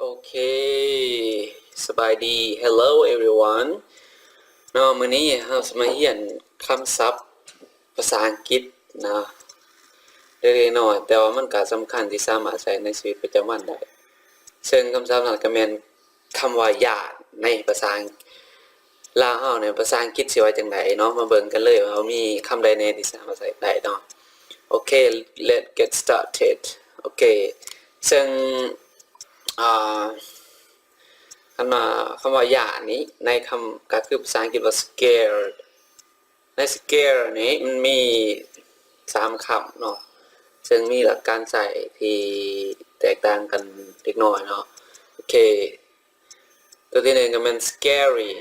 ໂອເຄ ສະບາຍດີ Hello everyone ເນາະ ມື້ນີ້ເຮົາຊິມາຮຽນຄຳສັບພາສາອັງກິດເນາະ ເລັກໆນ້ອຍໆ ແຕ່ວ່າມັນກໍສຳຄັນທີ່ສາມາດໃຊ້ໃນຊີວິດປະຈຳວັນໄດ້ ເຊິ່ງຄຳສັບນັ້ນກໍແມ່ນ ຄຳວ່າຢ້ານໃນພາສາລາວເຮົານີ້ ພາສາອັງກິດຊິວ່າຈັ່ງໃດເນາະ ມາເບິ່ງກັນເລີຍວ່າມີຄຳໃດແດ່ທີ່ສາມາດໃຊ້ໄດ້ເນາະ. ໂອເຄ let's get started. ໂອເຄ ເຊິ່ງ ອ່າ ຄຳວ່າ ຄຳວ່າຢ້ານນີ້ ໃນຄຳ ກໍຄືພາສາອັງກິດວ່າ scared ໃນ scare ນີ້ມັນມີສາມຄຳເນາະ ເຊິ່ງມີຫຼັກການໃຊ້ທີ່ແຕກຕ່າງກັນເລັກນ້ອຍເນາະ. ໂອເຄ ຕົວທີໜຶ່ງກໍແມ່ນ scary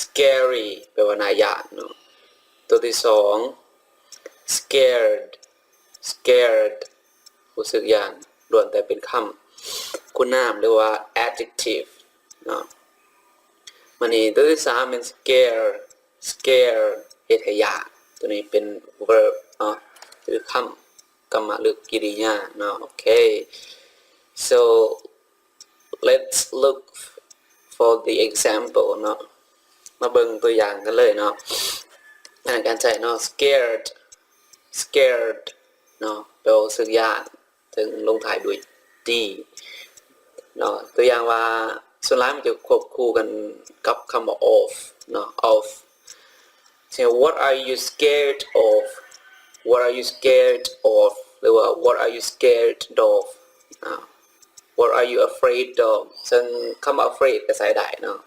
scary ແປວ່າໜ້າຢ້ານເນາະ. ຕົວທີສອງ scared scared ຮູ້ສຶກຢ້ານ ລ້ວນແຕ່ເປັນຄຳຄຸນນາມ ຫຼືວ່າ adjective ເນາະ. ມານີ້ຕົວທີສາມແມ່ນ scare scare ເຮັດໃຫ້ຢ້ານ ຕົວນີ້ເປັນ verb ເນາະ ຫຼືຄຳ ກຳມະ ຫຼື ກິລິຍາເນາະ. ໂອເຄ so let's look for the example ເນາະ ມາເບິ່ງຕົວຢ່າງກັນເລີຍເນາະ. ອັນນັ້ນການໃຊ້ເນາະ scared scared ເນາະ ແປວ່າຮູ້ສຶກຢ້ານ ເຊິ່ງລົງທ້າຍດ້ວຍ D ເນາະ. ຕົວຢ່າງວ່າ ສ່ວນຫຼາຍມັນຈະຄວບຄູ່ກັນກັບຄຳວ່າ of ເນາະ of ເຊັ່ນ What are you scared of? What are you scared of? ຫຼືວ່າ What are you scared of? ອາ What are you afraid of? ເຊິ່ງຄຳວ່າ afraid ກໍໃຊ້ໄດ້ເນາະ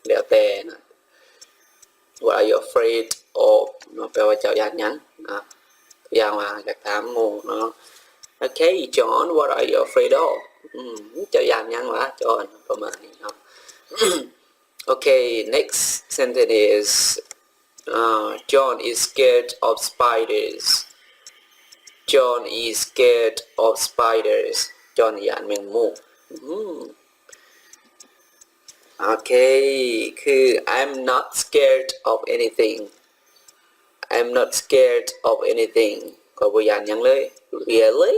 ແລ້ວແຕ່ນະ. What are you afraid of? ເນາະ ແປວ່າເຈົ້າຢ້ານຫຍັງ? ອາ ຕົວຢ່າງວ່າ ຢາກຖາມໝູ່ເນາະ Okay John, what are you afraid of? ອືມ ເຈົ້າຢ້ານຫຍັງວະ John? ປະມານນີ້ເນາະ. Okay, next sentence is, uh, John is scared of spiders. John is scared of spiders. John ຢ້ານແມງມຸມ. ອືມ ໂອເຄ ຄື I'm not scared of anything. I'm not scared of anything. ຂ້ອຍບໍ່ຢ້ານຫຍັງເລີຍ. Really?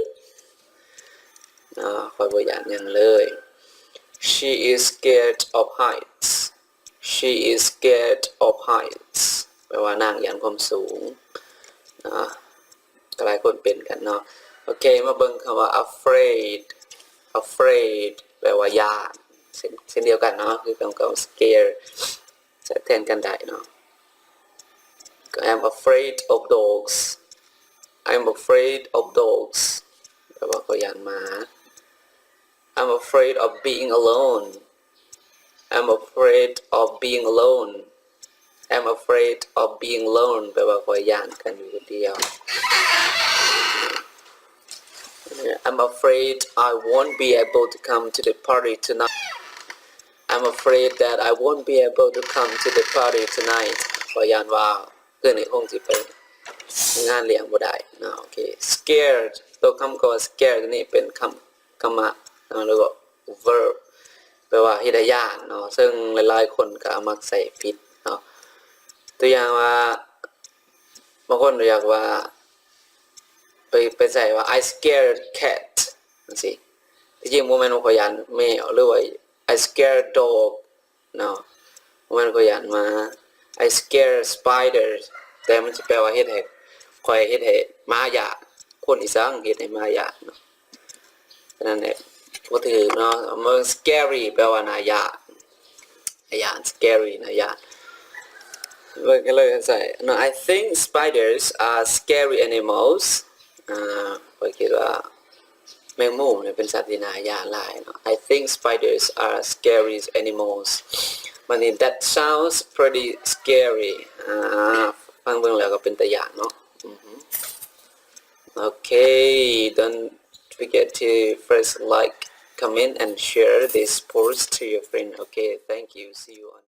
ອາ ຂ້ອຍບໍ່ຢ້ານຫຍັງເລີຍ. She is scared of heights. She is scared of heights. ແປວ່ານາງຢ້ານຄວາມສູງ. ອາ ກໍຫຼາຍຄົນເປັນກັນເນາະ. ໂອເຄ ມາເບິ່ງຄຳວ່າ afraid. Afraid ແປວ່າຢ້ານ ເຊັ່ນ ເຊັ່ນດຽວກັນເນາະ ຄືຄຳ scare ໃຊ້ແທນກັນໄດ້ເນາະ. I'm afraid of dogs. I'm afraid of dogs. ແປວ່າຂ້ອຍຢ້ານໝາ. I'm afraid of being alone. I'm afraid of being alone. I'm afraid of being alone. ແປວ່າຂ້ອຍຢ້ານການຢູ່ຄົນດຽວ. I'm afraid I won't be able to come to the party tonight. I'm afraid that I won't be able to come to the party tonight. ຂ້ອຍຢ້ານວ່າຄືນນີ້ຄົງຊິໄປງານລ້ຽງບໍ່ໄດ້ເນາະ. ໂອເຄ scared ຕົວຄຳກໍວ່າ scared ນີ້ເປັນຄຳ ກຳມະເນາະ ຫຼືວ່າ verb ແປວ່າເຮັດໃຫ້ຢ້ານເນາະ ເຊິ່ງຫຼາຍໆຄົນກໍມັກໃຊ້ຜິດເນາະ. ຕົວຢ່າງວ່າ ບາງຄົນຢາກວ່າ ໄປ ໄປໃຊ້ວ່າ I scared cat ຈັ່ງຊີ້. ທີ່ຈິງບໍ່ແມ່ນວ່າຂ້ອຍຢ້ານແມວ ຫຼືວ່າ I scared dog ເນາະ ບໍ່ແມ່ນຂ້ອຍຢ້ານໝາ. I scare spiders ແຕ່ມັນຊິແປວ່າເຮັດໃຫ້ ຂ້ອຍເຮັດໃຫ້ໝາຢ້ານ. ຄົນອີ່ສັງເຮັດໃຫ້ໝາຢ້ານເນາະ. ນັ້ນແຫຼະ ບໍ່ຖືກເນາະ. ເບິ່ງ scary ແປວ່າໜ້າຢ້ານ ໜ້າຢ້ານ scary ໜ້າຢ້ານ. ເບິ່ງກັນເລີຍ ໃສ່ເນາະ I think spiders are scary animals. ອາ ຂ້ອຍຄິດວ່າ ແມງມຸມນີ້ເປັນສັດທີ່ໜ້າຢ້ານຫຼາຍເນາະ. I think spiders are scary animals. ບັດນີ້ that sounds pretty scary. ອາ ຟັງເບິ່ງແລ້ວກໍເປັນຕາຢ້ານເນາະ. ອືຮຶ ໂອເຄ don't forget to press like, comment and share this post to your friend. Okay, thank you. See you on